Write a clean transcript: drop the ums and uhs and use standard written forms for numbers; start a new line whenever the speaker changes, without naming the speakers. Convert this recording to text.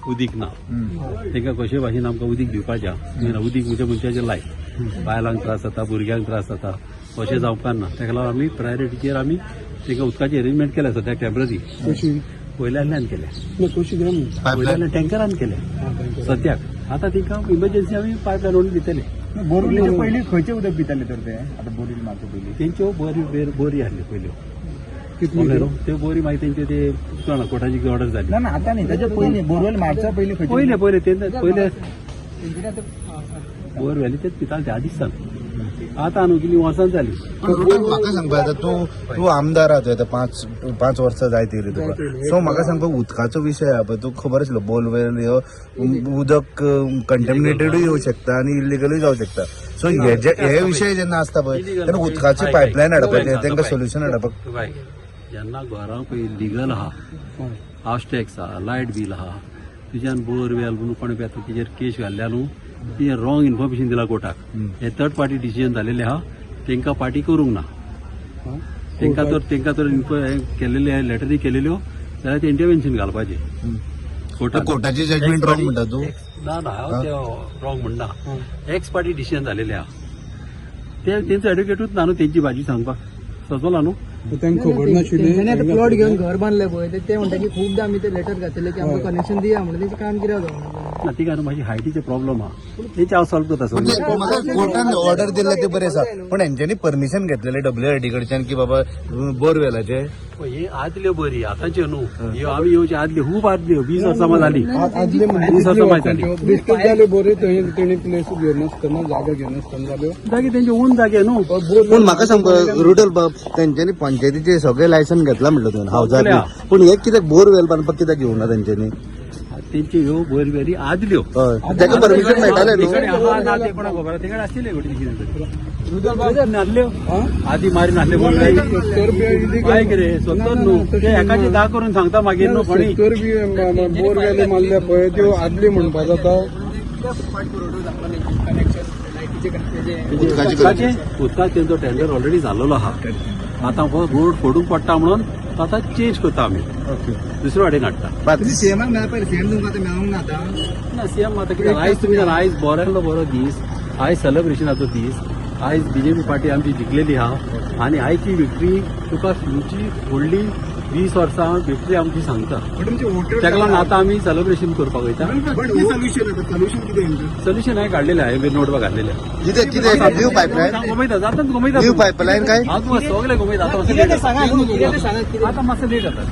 उदीक ना. तांकां कशे भाशेन आमकां उदीक दिवपाचें आहा. उदीक म्हणजे मनशाचें लायफ. बायलांक त्रास जाता, भुरग्यांक त्रास जाता, अशें जावपाक ना. ताका लागून आमी प्रायोरिटीचेर आमी तांकां उदकाचें अरेंजमेंट केलें सद्याक टेंपररी.
कशी?
वयल्यान केलें.
ना, कशी कितें?
वयल्यान टँकरान केलें सद्याक. आतां तांकां इमर्जन्सी आमी पायपलायन व्हरून दितले.
बोरवेलीच्या पयलीं खंयचे उदक पिताले तर ते? आता बोरवेल मारचे पयलीं
तेंच्यो बोरी बोरी आहल्यो पयल्यो.
कितली?
त्यो बोरी मागीर तेंच्यो ते कोणा कोर्टाची ऑर्डर जाली.
ना ना, आता न्ही, त्याच्या पयलीं, बोरवेल मारच्या पयलीं खंयचे?
पयले पयले ते पयले बोर व्हेली तेच पिताले ते आदींच सावन. आतां न्हू कितलीं वर्सां जाली.
पण रुडोल्फ, म्हाका सांगपा, आतां तूं तूं आमदार आहा, आतां 5 5 वर्सां जायत येयली तुका. सो म्हाका सांगपा, उदकाचो विशय आहा पळय, तुका खबर आसलो बोरवेल ह्यो उदक कंटेमिनेटेडूय येवं शकता आनी इलिगलूय जावं शकता. सो हे जे हे विशय जेन्ना आसता पळय, तेन्ना उदकाची पायपलायन हाडपाचें, तांकां सोल्युशन हाडपाक.
बाय, जेन्ना घरां पळय लिगल आहा, हावस टॅक्स आहा, लायट बील आहा, तुज्यान बोरवेल म्हणून कोणें पळय तेजेर केश घाल्ल्या न्हू, तुजें रॉंग इन्फॉर्मेशन दिला कोर्टाक. हे थर्ड पार्टी डिसिजन जालेलें आहा. तांकां पार्टी करूंक ना. तांकां तर हें केलेलें, लेटरी केलेल्यो जाल्यार ते इंटरवेन्शन घालपाचें कोर्टान.
कोर्टाची जजमेंट रॉंग म्हणटा तूं?
ना ना, हांव ते रॉंग म्हणना. एक्स पार्टी डिसिजन जालेलें आहा. ते तेंचो एडवोकेटूच ना न्हू तेंची भाजी सांगपाक सजोला न्हू.
तांकां खबर नाशिल्ली.
तेंच्यांनी आतां प्लॉट घेवन घर बांदले पळय, ते म्हणटा की खूबदां आमी ते लेटर घातलेले की आमकां कनेक्शन दिया म्हणून. तेंचें काम कित्याक जावना?
ना, तिका न्हू मातशी हायटीचे प्रॉब्लम आहा. तेंचे हांव सॉल्व करता
म्हणजे
सगळें.
म्हाका कोर्टान ऑर्डर दिल्या ते बरें आसा, पण हेंच्यांनी परमिशन घेतलेलें डब्ल्यूआरडी कडच्यान की बाबा बोरवेलाचे?
ही आदल्यो बरी, आतांच्यो न्हू ह्यो. आमी येवच्यो आदल्यो, खूब आदल्यो, 20 वर्सां मा जाली.
आदले म्हणजे
20 वर्सां मा जाली.
बेश्टेच जाल्यो बोरी थंय तेणी प्लेस घेनासतना, जागा घेनासतना जाल्यो.
जागे तेंचे ओन जागे न्हू.
पूण म्हाका सांग रुडोल बाब, तेंच्यांनी पंचायतीचे सगळे लायसन घेतला म्हटलं तुवें हावजार,
सगळे.
पूण हे कित्याक बोरवेल बांदपाक कित्याक घेवना तेंच्यांनी?
तेंच्यो ह्यो बोरवेली आदल्यो.
हय, ताका परमिशन मेळटालें न्हू?
तिकडे आहा ना ते कोणाक खबर. तिकडे आशिल्ले कितें नासल्यो आदी मारी नासले बोरवेली.
70 बी इलिगल.
काय कितें 70 न्हू, ते एकाचे 10 करून सांगता मागीर न्हू कोणी.
70 बी बोरवेली मारल्या पळय, त्यो आदली म्हणपा जाता.
कनेक्शन लायटीचे कनेक्शन.
उदकाचे.
उदकाचे, उदकाक तेंचो टेंडर ऑलरेडी जाल्लो आहा. आतां हो रोड फोडूंक पडटा म्हणून तो आतां चेंज करता आमी, दुसरे वाटेन हाडटा.
सीएमाक मेळपा पयलीं, सीएम तुमकां आतां मेळोंक ना आतां?
ना, सीएम आतां कितें, आयज तुमी जाणा, आयज बऱ्यांतलो बरो दीस, आयज सेलेब्रेशनाचो दीस. आयज बीजेपी पार्टी आमची जिखलेली आहा आनी आयची विक्ट्री तुका तुमची व्हडली 20 वर्सां विक्ट्री आमची सांगता.
पण तुमचे वोटर
ताका लागून आतां आमी सेलेब्रेशन करपाक वयता.
सोल्युशन, आतां सोल्युशन कितें हेंचें?
सोल्युशन हांवें काडलेलें, हांवें नोटबुक घातलेलें.
कितें कितें, न्यू पायपलायन?
घुमयता, जाता घुमयता.
न्यू पायपलायन काय?
हांव तुका सगळें घुमयता आतां.
कितें ते सांगा न्हू, कितें ते सांगा कितें.
आतां मातशें लेट जाता.